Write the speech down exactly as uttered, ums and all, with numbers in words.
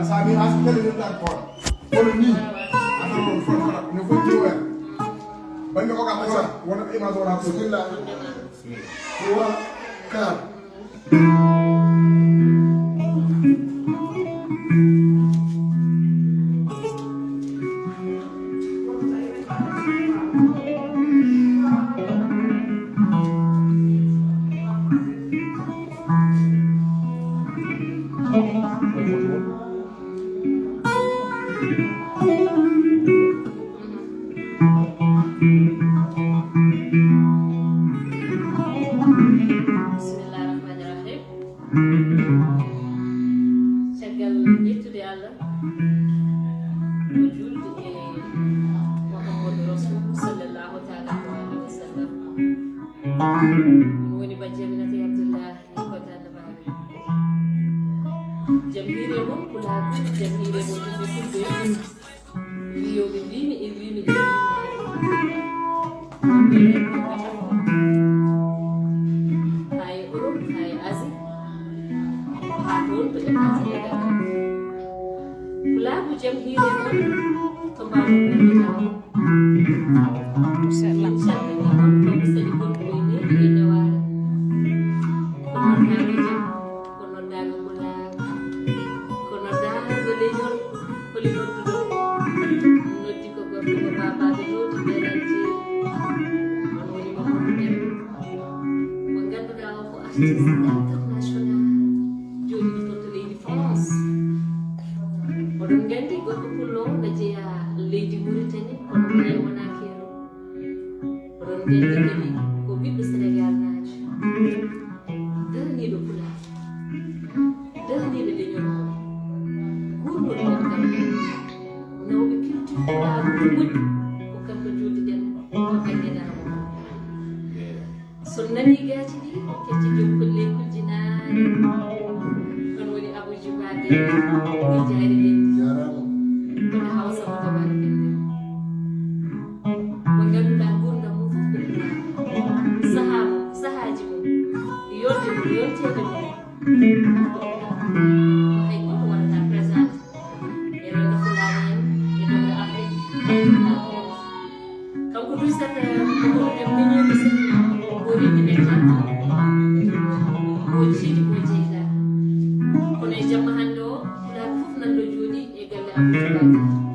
Sami has kele ni tan ko. Kono ni. Ato ko ko ko ne ko ko. Bande ko ka ko wona e ma do na ko. Bismillah. Trois, quatre. Bismillah rahmani rahim. Caggal yettude Allah, o juulde e Muhammadu Rasul sallallahu taala alayhi wa sallam. Ɗum woni bajji Aminata e Abdullahi, ko dalla baaba. Jam hiire mon, pulaagu, jam hiire mon, ɓiɓɓe fulɓe. Wiyooɓe mbiimi e mbiimi e mbiimi. Haa e Europe, haa e Asie, haa toon to États-Unis d'Amérique. Pulaagu jam hiire mon, to mbaawɗon wonde tan. Ɗum sellat. En calminii on, ko mi sali gonɗo e nehdi e newaare. Ko noon yaa jam. Ko noddaango pulaagu, ko noddaango leñol, holi nodduɗo? Noddi ko gorko ko baabaaɓe towti beelanti. On woni Mamadou Dem, mo ngannduɗaa o ko artiste international, jooɗiiɗo toon to leydi France. Oɗon nganndi gorko pullo o na jeyaa leydi Mauritanie, kono Mali wonaa keerol. Oɗon nganndi kadi ko ɓiɗɗo Senegal naajo, daraniiɗo pulaar, daraniiɗo leñol mum, guurnuɗo ɗemngal mum, nawɓe culture pulaar no moƴƴi, ko kanko jooɗiɗen to bannge daragol. So nanii gaaci ɗi, kecci joom kolleeguuji naani, on woni Abuji Baage, e jaari leydi. Jaaraama. Kono Hawsa mo Jabaare Pende. Mo ngannduɗaa nguurndam mum fof ko ɗum. Sahaa mum, sahaaji mum, yolde mum, yolteede mum. Hay gooto waɗataa présenté e renndo Fulaagu en, e renndo Afrik. Kanko Luisat, ko ɗum en miñiiɗo sehil, ko rimɗinirten ko jiidi ko jeyɗaa. Kono e jamma hannde o, Pulaagu fof nanɗo jooɗii e galle Amadou Ba.